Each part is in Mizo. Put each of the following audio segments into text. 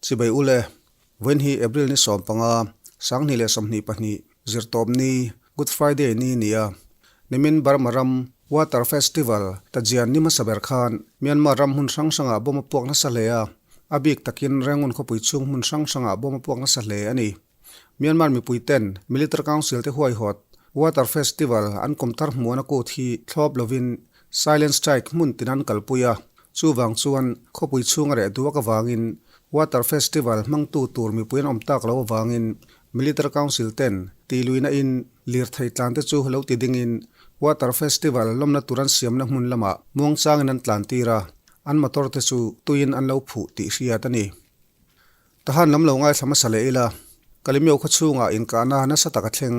Chibai ule, vawiin hi April ni 15, 2022, Zirtawp ni, Good Friday ni ni a. Nimin Burma ram Water Festival Tajian ni hmasa ber khan Myanmar ram hmun hrang hrangah bawm a puak nasa hle a, a bik takin Rangoon khawpui chhung hmun hrang hrangah bawm a puak nasa hle a ni. Myanmar mipui ten Military Council te huaihawt Water Festival an kum thar hmuhna kut hi thlawp lovin Silent Strike hmun tin an kalpui a, chuvang chuan khawpui chhunga reh duak avangin Water Festival hmangtu tur mipui an awm tak lo avangin Military Council ten tihluihna in lirthei tlan te chu lo ti dingin Water Festival lawmna tur an siamna hmun lamah muangchangin an tlan tir a, an motor te chu tuiin an lo phuh tih hriat a ni. Tahan lam lo ngaithla hmasa leh ila, Kalemyo khaw chhungah inkahna nasa tak a thleng.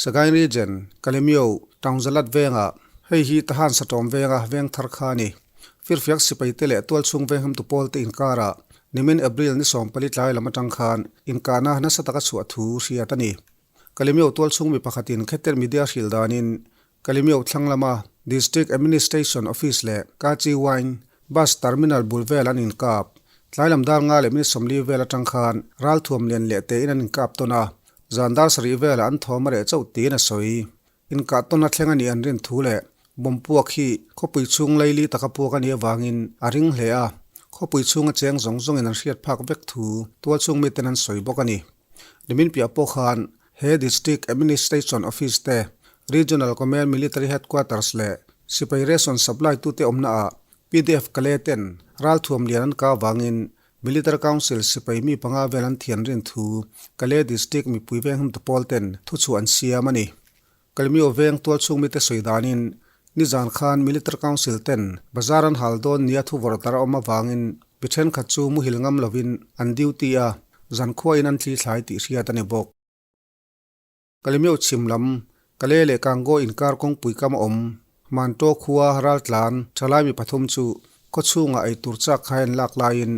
Sagaing Region, Kalemyo, Taungzalat vengah, hei hi Tahan Satawm venga veng thar kha a ni. Firfiak sipaite leh tualchhung venghamtu pawlte inkarah nimin April ni 14 tlai lam atang khan inkahna nasa taka chhuah thu hriat a ni. Kalemyo tualchhung mi pakhatin Kheter Media hrilh danin Kalemyo thlang lama District Administration Office leh Kachi Wine Bus Terminal bul vel an inkap. Tlai lam dar nga leh minute 40 vel atang khan ralthuam lian leh tein an inkap tawn a, zan dar sarih velah an thawm a reh chauh tiin a sawi. Inkah tawn a thleng a nih an rin thu leh bomb puak hi khawpui chhung leili taka puak a nih avangin a ring hle a, khawpui chhunga cheng zawng zawngin an hriat phak vek thu tualchhung miten an sawi bawk a ni. Nimin piah pawh khan he District Administration Office te, Regional Command Military Headquarters leh sipai ration supply tute awmna ah pdf Kale ten ralthuam lian an kah avangin Military Council sipai mi panga vel an thian rin thu Kale District mipui venghumtu pawl ten thuchhuah an siam a ni. Kalmio veng tualchhung mite sawi danin nizan khan Military Council ten bazar an hal dawn nia thu vawrh tar a awm avangin mi thenkhat chu muhil ngam lovin an duty a, zankhuain an thli thlai tih hriat a ni bawk. Kalimio chhim lam, Kale leh Kango inkar kawngpui kam a awm. Manto khua raltlan thalai mi pathum chu khawchhungah eitur chak khai an lak laiin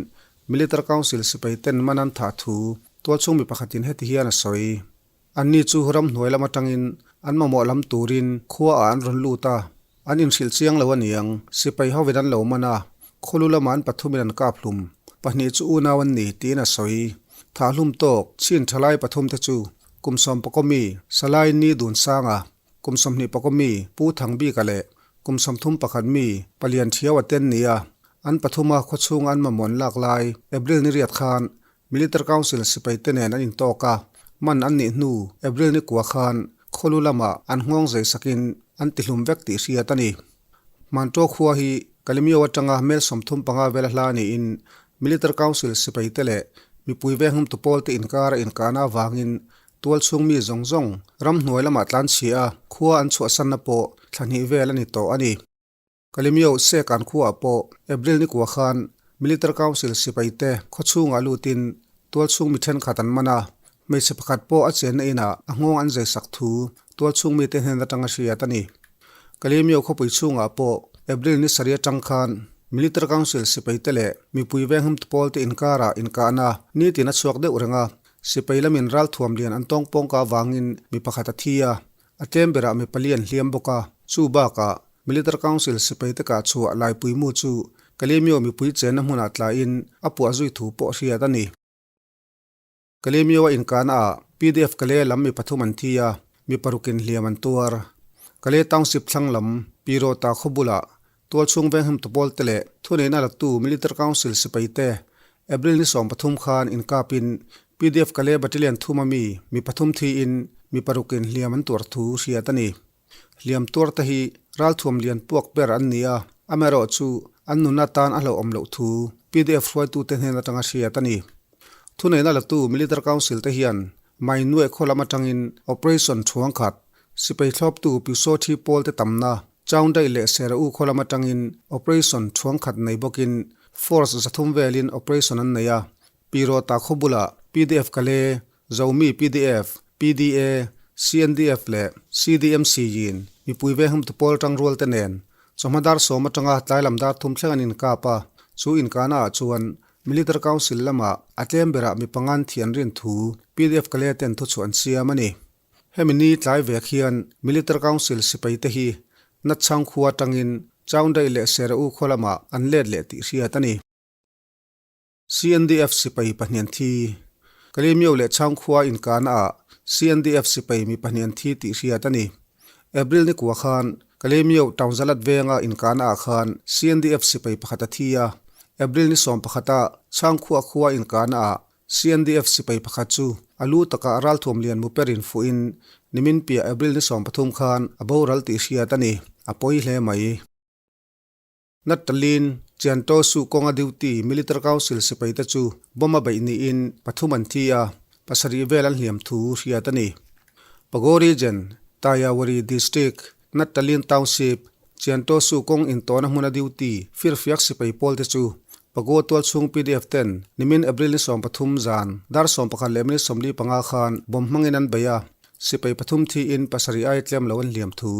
Military Council sipai ten man an thah thu tualchhung mi pakhatin heti hian a sawi. Anni chu ramhnuai lam atangin an mamawh lam turin khua ah an rawn lut a, an inhrilh chiang lo aniang, sipai hovin an lo man a, khawlu lamah an pathumin an kap hlum, pahnih chu unau an ni tiin a sawi. Thah hlum tawk, chin thalai pathum te chu kum sawmpakaw mi Salai Ni Dun Sanga, kum 21 pakaw mi Pu Thang Bika leh kum 31 mi Palian Thiau a ten nia, an pathuma khawchhunga an mamawh an lak lai April ni riat khan Military Council sipai te nen an intawk a, man an nih hnu April ni kua khan khawlu lamah an nghawng zei sakin an tihlum vek tih hriat a ni. Hmantaw khua hi Kalemyo atanga mel 35 vela hla niin Military Council sipai te leh mipui venghumtu pawl te inkara inkahna avangin tualchhung mi zawng zawng ramhnuai lamah tlanchhia a, khua an chhuahsanna pawh thla hnih vel a ni tawh a ni. Kalemyo Sekan khuaah pawh April ni kua khan Military Council sipai te khawchhungah lutin tualchhung mi thenkhat an man a, hmeichhe pakhat pawh a chenna inah a nghawng an zei sak thu tualchhung mite hnen atanga hriat a ni. Kalemyo khawpui chhungah pawh April ni sarih atang khan Military Council sipai te leh mipui venghum tupawl te inkarah inkahna nitin a chhuak deuh reng a, sipai lamin ralthuam lian an tawngpawngka avangin mi pakhat a thi a, A tlem berah mi pali an hliam bawk a, chu bakah Military Council sipai te kah chhuah Laipui mu chu Kalemyo mipui chenna hmunah tlaiin a puah zui thu pawh hriat a ni. Kalemyo a inkahna ah pdf Kale lam mi pathum an thi a, mi parukin hliam an tuar. Kale Township thlang lam Pirota khaw bulah tualchhung venghim tupawl te leh thuneihna latu Military Council sipai te April ni 13 khan inkapin pdf Kale Battalion thuma mi mi pathum thiin mi parukin hliam an tuar thu hriat a ni. Hliam tuar te hi ralthuam lian puak ber an ni a, amaherawh chu an nunna tan a hlauhawm loh thu pdf hruaitute hnen atanga hriat a ni. Thuneihna latu Military Council te hian Mai Nuaih khaw lam atangin Operation thuang khat sipai thlawptu Pyusaw Thi pawl te tamna Chaungdaih leh Serau khaw lam atangin Operation thuang khat nei bawkin Force 300 velin operation an nei a, Pirota khaw bulah pdf Kale, Zomi pdf, PDA, CNDF leh CDMC yin mipui venghumtu pawl tangrual te nen chawhma dar 10 atanga tlai lam dar 3 thleng an inkap a, chu inkahna ah chuan Military Council lamah a tlem berah mi pangan thi an rin thu pdf Kale ten thuchhuah an siam a ni. Hemi ni tlai vek hian Military Council sipai te hi Natchang khua atangin Chaungdaih leh Serau khaw lamah an let leh tih hriat a ni. CNDF sipai pahnian thi. Kalemyo leh Chhangkhua inkahna ah CNDF sipai mi pahnian thi tih hriat a ni. April ni kua khan Kalemyo Taungzalat venga inkahna ah khan CNDF sipai pakhat a thi a. April ni 11 ah Chhangkhua khua inkahna ah CNDF sipai pakhat chu a lu takah ralthuam lian mu perin fuhin nimin piah April ni 13 khan a boral tih hriat a ni. A pawi hle mai. Natalin, Chianto Su kawnga duty Military Council sipaite chu bomb a beih niin pathum an thi a, pasarih vel an hliam thu hriat a ni. Pago Region, Tayawari District, Natalin Township, Chianto Su kawng intawhna hmuna duty firfiak sipai pawlte chu Pago tualchhung pdf ten nimin April ni 13 zan dar 11:45 khan bomb hmangin an bei a, Sipai pathum thiin pasarih ai tlem lo an hliam thu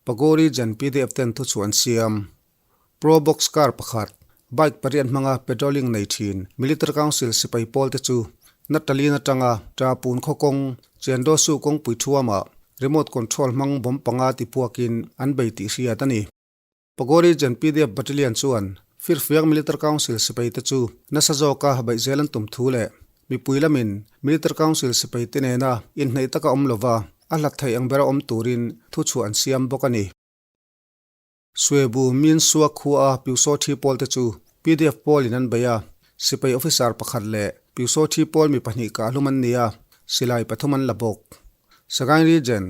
Pago Region pdf ten thuchhuah an siam. Pro Box car pakhat, bike pariat hmanga patrolling nei thin Military Council sipai pawl te chu Natalin atanga Ṭapun khaw kawng, Chendosu kawngpui thuamah remote control hmang bomb panga tipuakin an bei tih hriat a ni. Pago Region pdf Battalion chuan Firfiak Military Council sipaite chu nasa zawka beih zel an tum thu leh mipui lamin Military Council sipaite nena inhneih taka awm lova a hlat theih ang bera awm turin thuchhuah an siam bawk a ni. Suebu Min Sua khua a Pyusaw Thi pawlte chu pdf pawlin an bei a, sipai officer pakhat leh Pyusaw Thi pawl mi pahnih kahhlum an ni a, silai pathum an la bawk. Sagaing Region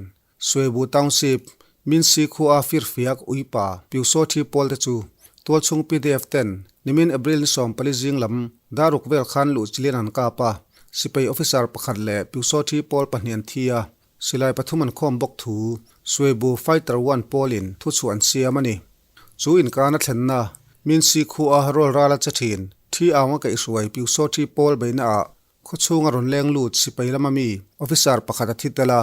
Suebu Township, Minsi khua firfiak uipa Pyusaw Thi pawl te chu tualchhung pdf ten nimin April ni 14 zing lam daruk vel khan luh chilian an kap a, sipai officer pakhat leh Pyusaw Thi pawl pahnih an thi a, silai pathum an khawm bawk thu Suebu Fighter One pawlin thuchhuah an siam a ni. Chu inkana thlenna Minsi khua rawl ral a che thin Thi aunga kaihhruai Pyusaw Thi pawl beihna ah Khawchhunga rawn leng lut sipai lama mi officer pakhat a thi tel a,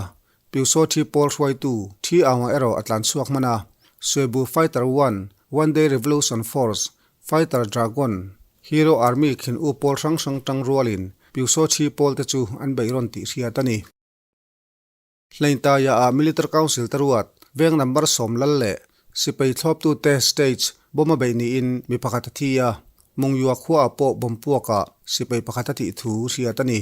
Pyusaw Thi pawl hruaitu Thi Aunga erawh a tlan chhuak hman a, Suebu Fighter One, One Day Revolution Force, Fighter Dragon, Hero Army khin u pawl hrang hrang tang rualin Pyusaw Thi pawl te chu an beih rawn tih hriat a ni. Hleintaia ah Military Council te ruat veng number 10 lal leh sipai thlawptute stage bomb a beih niin mi pakhat a thi a, Mungyua khuaah pawh bomb puakah sipai pakhat a tih thu hriat a ni.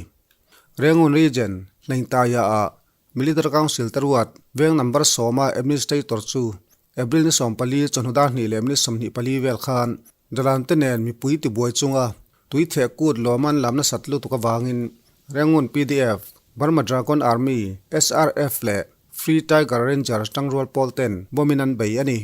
Rangoon Region, Hleintaia ah Military Council te ruat veng number 10 a administrator chu April ni 14 chawhnu dar 2:24 vel khan Dalan te nen mipui tibuai chunga tui theh kut lawm an lam nasat lutuk avangin Rangoon pdf, Burma Dragon Army, SRF leh Free Tiger Ranger tangrual pawl ten bomb in an bei a ni.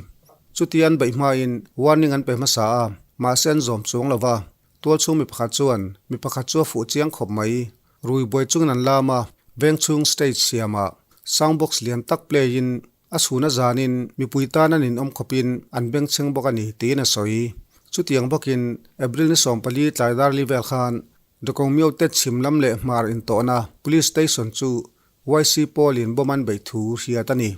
Chuti an beih hmain warning an pe hmasa a, mahse an zawm chuang lo va. Tualchhung mi pakhat chuan mi pakhat chu a fuh chiang khawp mai. Rui buai chungin an lam a, vengchhung stage siamah sound box lian tak play in A chhuna zanin mipui tan an inawm khawpin an bengchheng bawk a ni tiin a sawi. Chutiang bawkin April ni 14 tlai dar li vel khan Dawkawngmio te chhim lam leh hmar intawhna Police Station chu YC pawlin bomb an beih thu hriat a ni.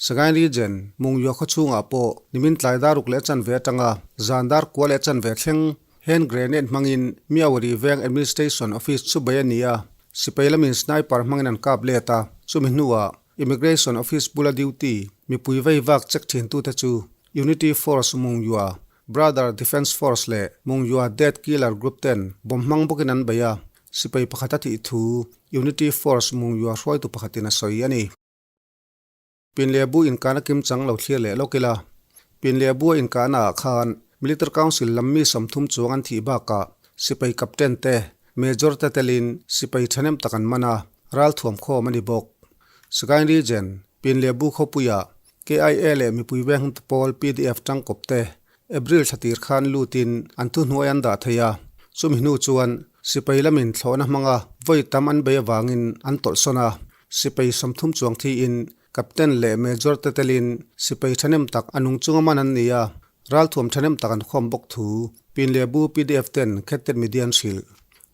Sagaing Region, Mungyua khawchhungah pawh nimin tlai dar ruk leh chanve atanga zan dar kua leh chanve thleng hand grenade hmangin Miawari Veng Administration Office chu bei a ni a, sipai lamin sniper hmangin an kap let a, chumi hnuah Immigration Office bula duty mipui vei vak check thintute chu Unity Force Mungyua, Brother Defence Force leh Mungyua Death Killer Group ten bomb hmang bawkin an bei a, sipai pakhat a tih thu Unity Force Mungyua hruaitu pakhatin a sawi a ni. Pinlehbu inkahna kim chang lo thlir leh lawk ila, Pinlehbua inkahna ah khan Military Council lam mi 30 chuang an thih bakah sipai captain te, Major te telin sipai thahnem tak an man a, ralthuam khawm a ni bawk. Sagaing Region, Pinlehbu khawpuiah KIA leh mipui veng pawl pdf tangkawp te April thla tir khan lutin an thuhnuai an dah thei a, chumi hnu chuan sipai lamin thlawhna hmanga vawi tam an bei avangin an tawlhsawn a, sipai 30 chuang thiin Captain leh Major te telin sipai thahnem tak a nung chunga man an ni a, ralthuam thahnem tak an khawm bawk thu Pinlehbu pdf ten Khettet Media an hrilh.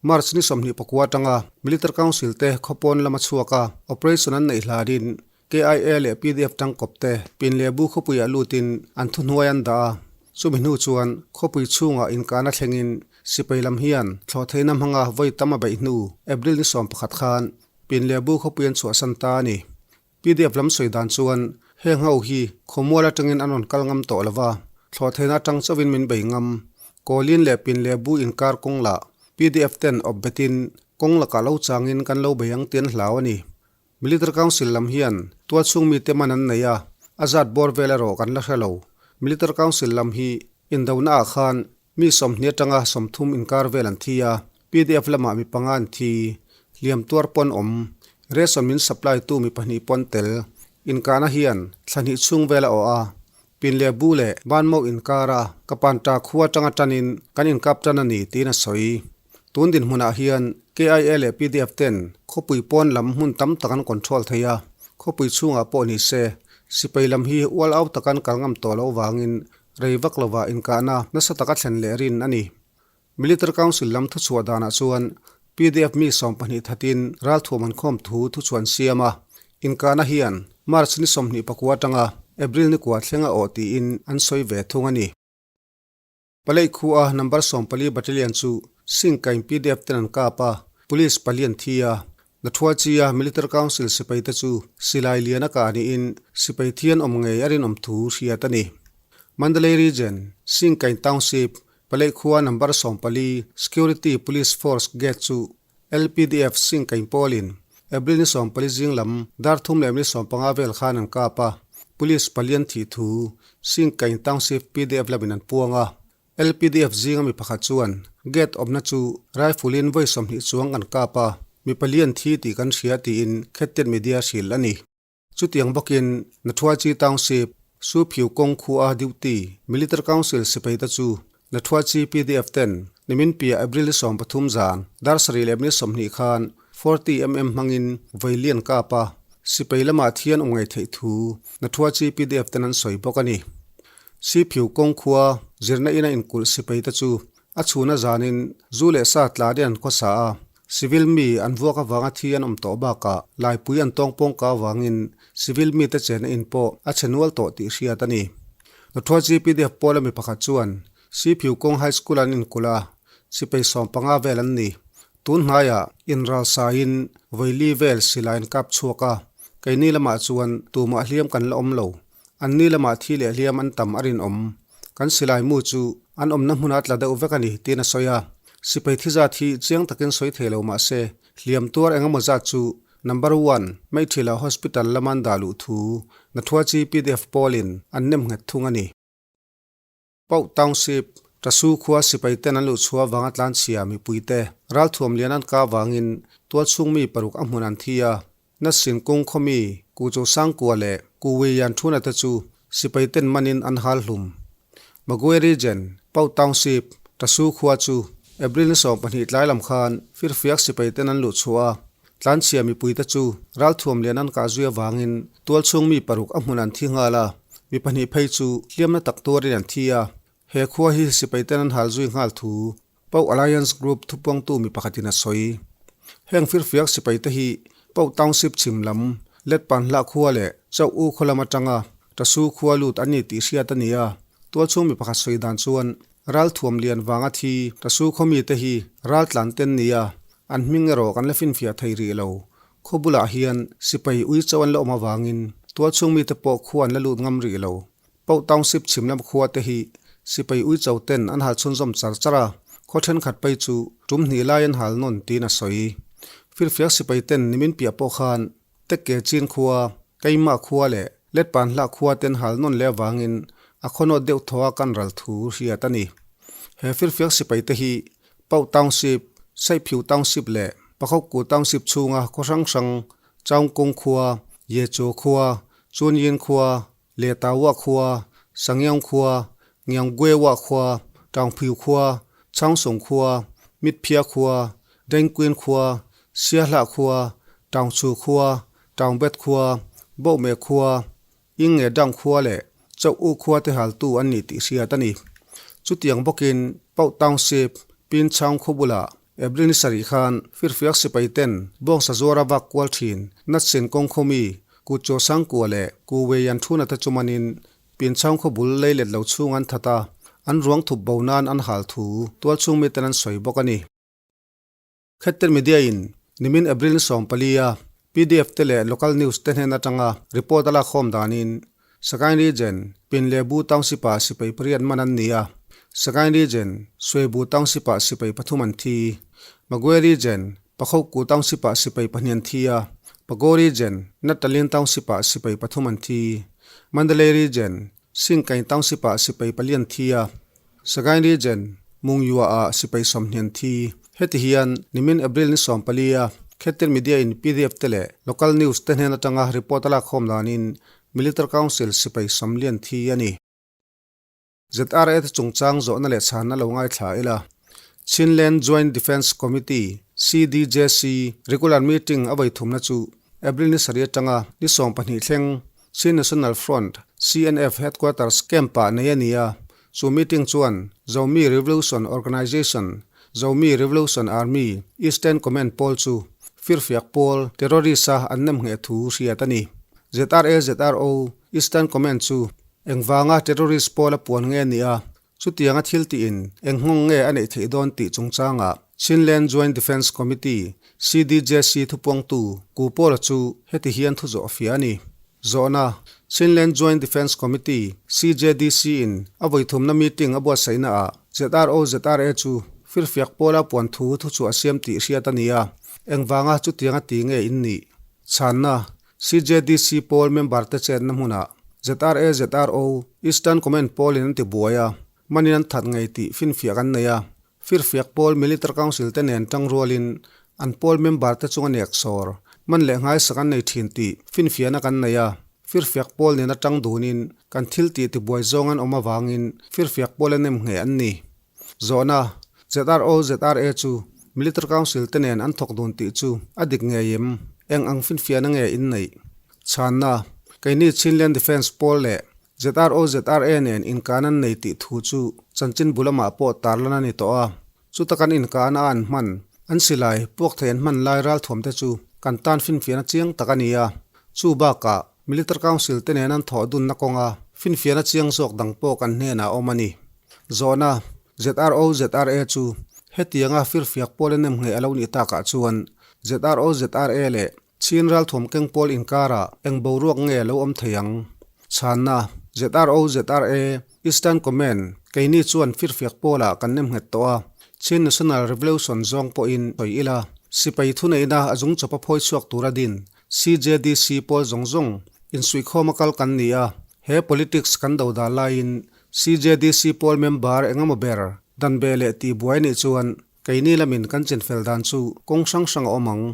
March ni 29 atanga Military Council te khawpawn lama chhuak a, operation an neih hlanin KIA leh pdf tangkawp te Pinlehbu khawpuiah lutin an thuhnuai an dah a, chumi hnu chuan khawpui chhungah inkahna thlengin sipai lam hian thlawhtheihna hmanga vawi tam a beih hnu April ni 11 khan Pinlehbu khawpui an chhuahsan ta a ni. Pdf lam sawi dan chuan heng ho hi khawmual atangin an rawn kal ngam tawh lo va, thlawhtheihna atang chauhin min bei ngam. Kawlin leh Pinlehbu inkar kawng lah. Pdf ten awp betin kawng lakah lo changin kan lo bei ang tih an hlau a ni. Military Council lam hian tualchhung mite man an nei a, a zat bawr vel erawh kan la hre lo. Military Council lam hi indona ah khan mi 20 atanga 30 inkar vel an thi a, pdf lamah mi panga an thi, hliam tuar pawn awm, ration min supply tu mi pahnih pawn tel. Inkahna hian thla hnih chhung vel a awh a, Pin leh bu leh banmo inkara ka pan ta khua atanga tanin kan inkap tan a ni tiin a sawi. Tun dinhmunah hian KIA leh pdf ten khawpui pawn lam hmun tam tak an control thei a, khawpui chhungah pawh ni se sipai lam hi ual au taka an kal ngam tawh loh vangin rei vak lovah inkahna nasa taka thlen leh rin a ni. Military Council lam thuchhuah danah chuan pdf mi 20 thatin ralthuam an khawm thu thuchhuah an siam a, inkahna hian March ni 29 atanga April ni kua thleng a awh tiin an sawi ve thung a ni. Palei khua number 14 Battalion chu Singkain pdf ten an kap a, Police pali an thi a, Nathuachia Military Council sipai te chu silai lian a kah niin sipai thi an awm ngei a rinawm thu hriat a ni. Mandalay Region, Singkain Township, Palei khua number 14 Security Police Force gate chu LPDF Singkain pawlin April ni 14 zing lam dar thum leh minute 15 vel khan an kap a, Police pali an thih thu Singkain Township pdf lamin an puang a. LPDF zinga mi pakhat chuan gate awmna chu rifle in vawi 20 chuang an kap a, mi pali an thi tih kan hria tiin Khettian Media hrilh a ni. Chutiang bawkin Nathuachi Township, Suphiu kawng khua duty Military Council sipai te chu Nathuachi pdf ten nimin piah April 13 zan dar sarih leh minute 20 khan 40 mm hmangin vawi li an kap a, sipai lamah thi an awm ngei theih thu Nathuachi pdf ten an sawi bawk a ni. Siphiu kawng khua zirna ina inkulh sipai te chu a chhuna zanin zu leh sa tlarin an khawsa a, civil mi an vuak avanga thi an awm tawh bakah laipui an tawng pawngka avangin civil mite chenna in pawh a chhe nual tawh tih hriat a ni. Nathua GPDF pawla mi pakhat chuan Siphiu kawng High School an inkulh a, sipai 15 vel an ni. Tun hnaiah inralsaiin vawi vel silai an kap chhuak a, keini lamah chuan tumah hliam kan la awm lo. Anni lamah thi leh hliam an tam a rinawm. Kan silai mu chu an awmna hmunah tla deuh vek a ni, tiin a sawi a. Sipai thi zat hi chiang takin sawi thei lo mah se, hliam tuar eng emaw zat chu Number one, Maithila Hospital lama an dah luh thu Nathuachi pdf pawlin an nem nghet thung a ni. Pauh Township, Tasu khua sipai ten an luh chhuah avanga tlanchhia mipuite ralthuam lian an kah avangin tualchhung mi paruk a hmun an thi a. Nasin kawng khaw mi Ku Cho Sangkua leh Ku Wei Yan Thuna te chu sipai ten manin an hal hlum. Magwe Region, Pauh Township, Tasu khua chu April ni 12 tlai lam khan firfiak sipai ten an luh chhuah a. Tlanchhia mipuite chu ralthuam lian an kah zui avangin tualchhung mi paruk a hmun an thi nghal a, mi pahnih phei chu hliamna tak tuarin an thi a. He khua hi sipai ten an hal zui nghal thu Pauh Alliance Group thupuangtu mi pakhatin a sawi. Heng firfiak sipai te hi Pauh Township chhim lam, Letpan hlah khua leh Chauh U khaw lam atanga Tasu khua lut an ni tih hriat a ni a. Tualchhung mi pakhat sawi dan chuan ralthuam lian vanga thi Tasu khaw mite hi raltlan ten ni a, An hming erawh kan la finfiah thei rih lo. Khaw bulah hian sipai ui chauh an la awm avangin tualchhung mite pawh khua an la lut ngam rih lo. Pauh Township chhim lam khua te hi sipai ui chau ten an hal chhunzawm char char a, khaw thenkhat pai chu tum hnih lai an hal nawn tiin a sawi. Firfiak sipai ten nimin piah pawh khan Tekke Chin khua, Keimah khua leh Letpan hlah khua ten hal nawn leh avangin a khawnawt deuh thaw a kan ral thu hriat a ni. He firfiak sipai te hi Pauh Township, Saiphiu Township leh Pakhawkku Township chhunga khaw hrang hrang Chaungkung khua, Yechaw khua, Chunyin khua, Letawa khua, Sangyang khua, Ngiangguewa khua, Taungphiu khua, Changsung khua, Mitphia khua, Dengquin khua, Siahlah khua, Taungchu khua, Taungbet khua, Bohme khua, Inge dang khua leh Chauh U khua te haltu an ni tih hriat a ni. Chutiang bawkin Pauh Township, Pin Chaung khaw bulah April ni sarih khan firfiak sipai ten bawngsa zuara vak kual thin Natsin kawng khaw mi Ku Chaw Sangkua leh Ku Wei Yan Thuna te chu manin Pin Chaung khaw bul lei let lo chhung an that a, an ruang thup bo nan an hal thu tualchhung miten an sawi bawk a ni. Khettir Media in nimin April ni 14 a pdf te leh local news te hnen atanga report a lak khawm danin Sagaing Region, Pinlebu Township ah sipai pariat man an ni a. Sagaing Region, Swebu Township-ah sipai pathum an thi. Magwe Region, Pakhoku Township-ah sipai pahnih an thi a, Pago Region, Natalin Township-ah sipai pathum an thi. Mandalay Region, Singkain Township-ah sipai pali an thi a, Sagaing Region, Mungyua-ah sipai 20 an thi. Heti hian nimin April ni 14 a Khetir Media in pdf te leh local news te hnen atanga report a lakkhawm danin Military Council sipai 40 an thi a ni. ZRA te chungchang zawhna leh chhanna lo ngaithla ila. Chinland Joint Defence Committee, CDJC, regular meeting a vaithumna chu April ni sarih atanga ni 20 thleng Chin National Front, CNF, Headquarters camp-ah nei a ni a. Chu meeting chuan Zomi Revolution Organization, Zomi Revolution Army, Eastern Command pawl chu firfiak pawl, terrorist-a an nem ngheh thu hriat a ni. ZRA ZRO, Eastern Command chu Engvanga terrorist pawl a puan nge nia, chutianga thil tiin eng nghawng nge a neih theih dawn tih chungchangah Chinland Joint Defence Committee, CDJC, thupuangtu Ku Pawla chu heti hian thu zawh a fia a ni. Zawhna, Chinland Joint Defence Committee, CJDC, in a vawithumna meeting a buatsaihna ah ZRO ZRA chu firfiak pawla puan thu thuchhuah a siam tih hriat a ni a, engvanga chutianga ti nge in nih? Chhanna, CJDC pawl member te chetna hmunah ZRA ZRO Eastern Command pawl in an ti buai a, manin an that ngei tih finfiah kan nei a. Firfiak pawl Military Council te nen tang rualin an pawl member te chunga nek sawr, man leh nghaisak an nei thin tih finfiahna kan nei a. Firfiak pawl nena tang dunin kan thil tih tibuai zawng an awm avangin firfiak pawl a nem ngheh an ni. Zawhna, ZRO ZRA chu Military Council te nen an thawk dun tih chu a dik ngei em? Eng ang finfiahna nge in neih? Chhanna, Keini Chinland Defence pawl leh ZRO ZRA nen inkan an nei tih thu chu chanchin bu lamah pawh tarlan a ni tawh a. Chuta kan inkan a an hman, an silai, puak thei an hman lai ralthuam te chu kan tan finfiahna chiang tak a ni a. Chu bakah Military Council te nen an thawh dunna kawnga finfiahna chiang zawk dang pawh kan hnenah a awm a ni. Zawhna, ZRO ZRA chu hetianga firfiak pawl a nem ngheh a lo nih takah chuan ZRO ZRA leh Chin ralthuam keng pawl inkarah eng boruak nge lo awm thei ang? Chhanna, ZRO ZRA, Eastern Command, keini chuan firfiak pawlah kan nem nghet tawh a, Chin National Revolution zawng pawhin sawi ila, sipai thuneihna a zung chawpa phawi chhuak tura din CJDC pawl zawng zawng insuihkhawma kal kan ni a, he politics kan do dah laiin CJDC pawl member engemaw ber dan be leh tih buai nih chuan keini lamin kan chinfel dan chu kawng hrang hrang a awm ang.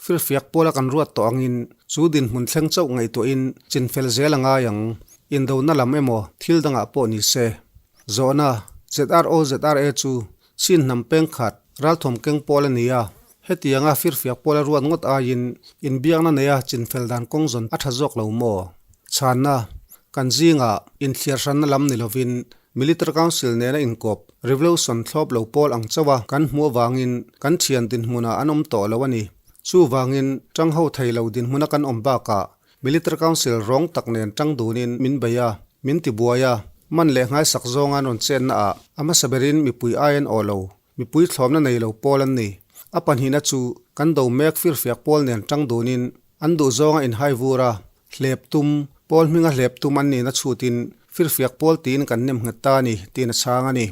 Firfiak pawla kan ruat tawh angin chu dinhmun thleng chauh ngaihtuahin chinfel zel a ngai ang. Indona lam emaw thil dangah pawh ni se. Zawhna, ZRO ZRA chu Chin hnam peng khat ralthawm keng pawl a ni a, hetianga firfiak pawl a ruat ngawt aiin inbiakna neia chinfel dan kawng zawn a tha zawk lo maw? Chhanna, Kan zingah inthliar hranna lam ni lovin Military Council nena inkawp Revolution thlawp lo pawl ang chauha kan hmuh avangin kan thian dinhmunah an awm tawh lo a ni. Chuvangin tang ho thei lo dinhmuna kan awm bakah Military Council rawng tak nen tang dunin min bei a, min ti buai a, man leh nghaisak zawnga an rawn chenna ah a hmasa berin mipui ai an aw lo, mipui thlawmna nei lo pawl an ni. A pahnihna chu kan do mek firfiak pawl nen tang dunin an duh zawnga inhai vur a, hlep tum, pawl hminga hlep tum an nihna chhutin firfiak pawl tiin kan nem nghet ta a ni, tiin a chhang a ni.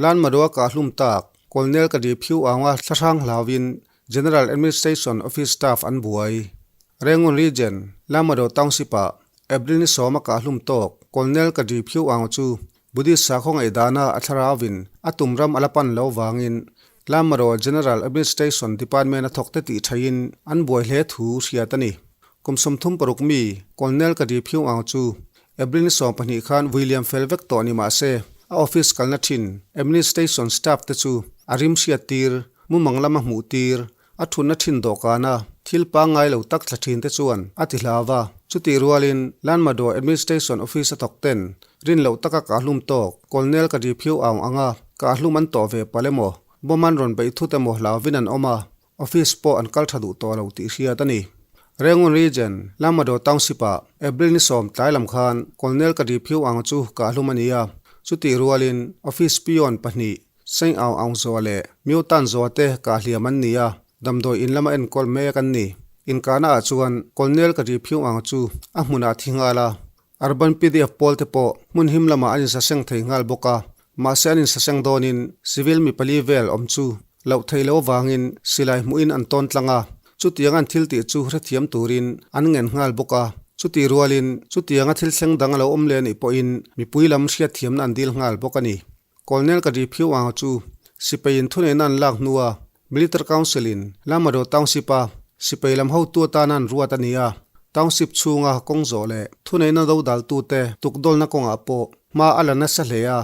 Lan Madua kah hlum tak, Colonel ka di phiu aunga thlahrang hlauin General Administration Office staff an buai. Rangoon Region, Lamado Township-ah April ni 10 a kah hlum tawk Colonel ka di phiu aung chu Buddhist sakhaw ngaihdana a thlarauvin a tum ram a la pan lo vangin Lamado General Administration Department a thawkte tih thaiin an buai hle thu hriat a ni. Kum 36 mi Colonel ka di phiu aung chu April ni 12 khan vui liam fel vek tawh ni mah se, a office kalna thin administration staff te chu a rim hriat tir, mumang lama hmuh tir, a thutna thin dawhkana thil pangngai lo tak thla thin te chuan a ti hlau va. Chutih rualin Lanmadaw administration office a thawk ten rin loh taka kahhlum tawk Colonel ka ri phiu aung anga kahhlum an tawh ve palh emaw, bomb an rawn beih thut emaw hlauvin an awm a, Office pawh an kal tha duh tawh lo tih hriat a ni. Rangoon Region, Lamado Township-ah April ni 10 tlai lam khan Colonel Kadi Phiu Aung chu kahhlum a ni a. Chutih rualin Office peon pahnih Seng Aung Aung Zaw leh Myo Tan Zaw te kahhliam an ni a, damdawi in lama enkawl mek an ni. Inkahna ah chuan Colonel Kadi Phiu Aung chu a hmunah a thi nghal a. Urban pdf pawl te pawh hmun him lamah an insaseng thei nghal bawk a. Mahse an insaseng dawnin civil mi pali vel awm chu loh theih loh avangin silai hmuhin an tawn tlang a, chutiang an thil tih chu hrethiam turin an ngen nghal bawk a. Chutih rualin chutianga thil thleng dang a lo awm leh anih pawhin mipui lam hriatthiamna an dil nghal bawk a ni. Colonel Kadri Phiu Aung chu sipaiin thuneihna an lak hnua Military Council in Lamado Township a sipai lam hotu atana an ruat a ni a, Township chhunga kawng zawh leh thuneihna dodaltute tukdawlna kawngah pawh hma a la nasa hle a.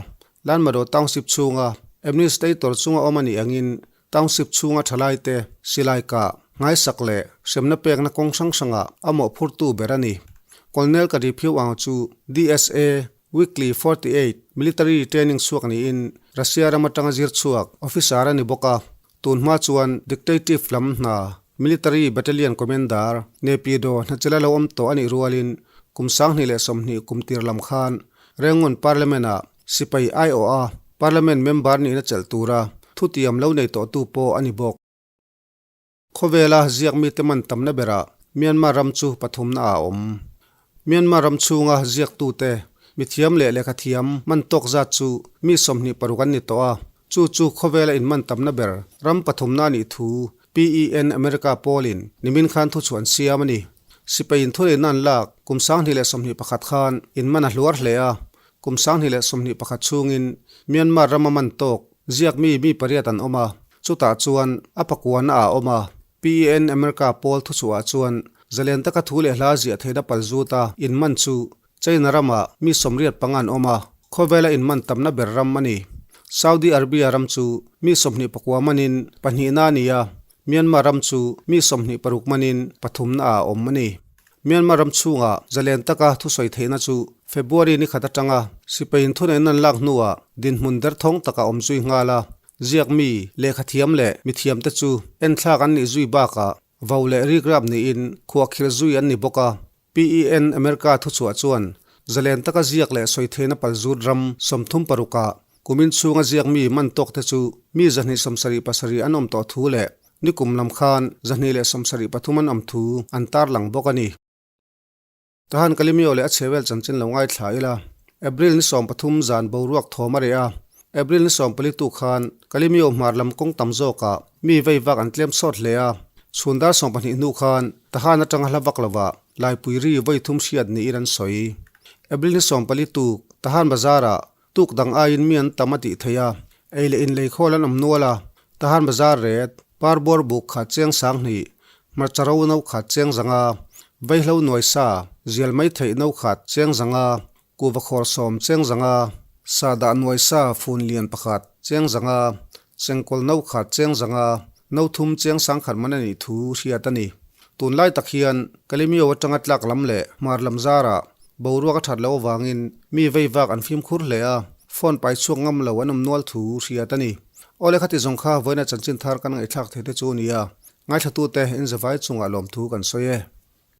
Lanmado Township chhunga Administrator chunga awm a nih angin Township chhunga thalaite silai kah, nghaisak leh hremna pekna kawng hrang hrangah a mawhphurtu ber a ni. Colonel Kadri Phiu Aung chu DSA Weekly 48 Military Training chhuak niin Russia ram atanga zir chhuak officer a ni bawk a, tun hma chuan Dictative lam hna Military Battalion Commander Naypyidaw hnachela lo awm tawh a nih rualin kum 2020 kum tir lam khan Rengon Parliament-ah sipai aiawha Parliament member nihna chelh tura thutiam lo nei tawhtu pawh a ni bawk. Khawvela ziak mite man tamna berah Myanmar ram chu pathumna ah a awm. Myanmar ram chhunga ziaktute, mithiam leh lehkhathiam man tawk zat chu mi 26 an ni tawh a, chu chu khawvela inman tamna ber ram pathumna a nih thu PEN America pawlin nimin khan thuchhuah an siam a ni. Sipai inthuneihtna an lak kum 2021 khan inman a hluar hle a, Kum 2021 chhungin Myanmar rama man tawk ziakmi mi pariat an awm a, chutah chuan a pakuana ah a awm a. PEN America pawl thuchhuah chuan zalen taka thu leh hla ziah theihna palzuta inman chu China ramah mi 85 an awm a, khawvela inman tamna ber ram a ni. Saudi Arabia ram chu mi 29 manin pahnihna a ni a, Myanmar ram chu mi 26 manin pathumna ah a awm a ni. Myanmar ram chhungah zalen taka thusawi theihna chu February ni khat atanga sipai inthuneihna an lak hnuah dinhmun derthawng taka awm zui nghal a, ziakmi, lehkhathiam leh mithiamte chu enthlak an nih zui bakah vo leh rikrap niin khuahkhirh zui an ni bawk a. PEN America thuchhuah chuan zalen taka ziak leh sawi theihna palzut ram 36 ah kumin chhunga ziakmi man tawkte chu mi 277 an awm tawh thu leh Nikum lam khan 273 an awm thu an tarlang bawk a ni. Tahan Kalimio leh a chhevel chanchin lo ngaithla ila, April ni 13 zan boruak thawm a reh a, April ni 14 tu khan Kalimio hmar lam kawng tam zawkah mi vei vak an tlem sawt hle a, chhun dar 12 hnu khan Tahan atanga hla vak lovah Laipui ri vawi thum hriat niin an sawi. April ni 14 tuk Tahan bazarah Tuk dang aiin mi an tam a tih theih a, ei leh in lei khawl an awm nual a, Tahan Bazar ret, Parbuar buk khat cheng 2000, hmarcha ro no khat cheng 500, vaihlo nuai sa, zial mai theih no khat cheng 500, kuhva khawr sawm cheng 500, sahdah nuai sa fun lian pakhat cheng 500, chengkawl no khat cheng 500, no thum cheng 1000 man a nih thu hriat a ni. Tunlai tak hian Kalemyo atanga tlak lam leh hmar lam zarah boruak a that loh avangin mi vei vak an fimkhur hle a, phone pai chhuak ngam lo an awm nual thu hriat a ni. Awle khati zawng kha vawiina chanchin thar kan ngaihthlak thei te chu a ni a, ngaithlatute inzavai chungah lawmthu kan sawi e.